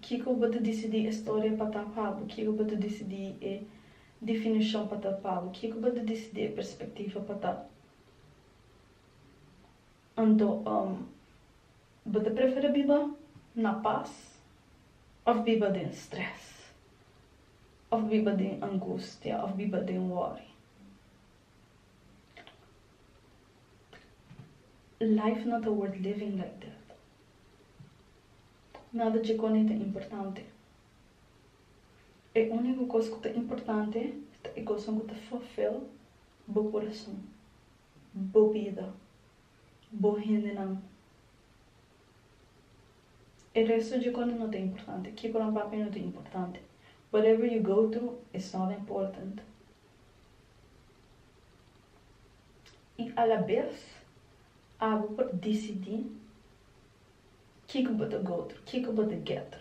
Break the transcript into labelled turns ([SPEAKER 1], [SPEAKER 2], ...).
[SPEAKER 1] Kiko bo ta disidí e storia pa ta pa bo? Kiko bo ta disidí e definishon pa ta pa bo? Kiko bo ta disidí e perspektiva pa ta? Anto, bo ta preferá biba na pas òf biba den strès? Òf biba den angustia òf biba den wòri? Life no ta worth living like that. Nada dje koni ta importante. E úniko kos ku ta importante ta e kosnan ku ta fulfill bo kurason, bo bida, bo hendenan. E resto dje koni no ta importante. Kiko nan papia no ta importante. Whatever you go through is not important. I alabes abo por disidí kiko bo ta go through, kiko bo ta get through.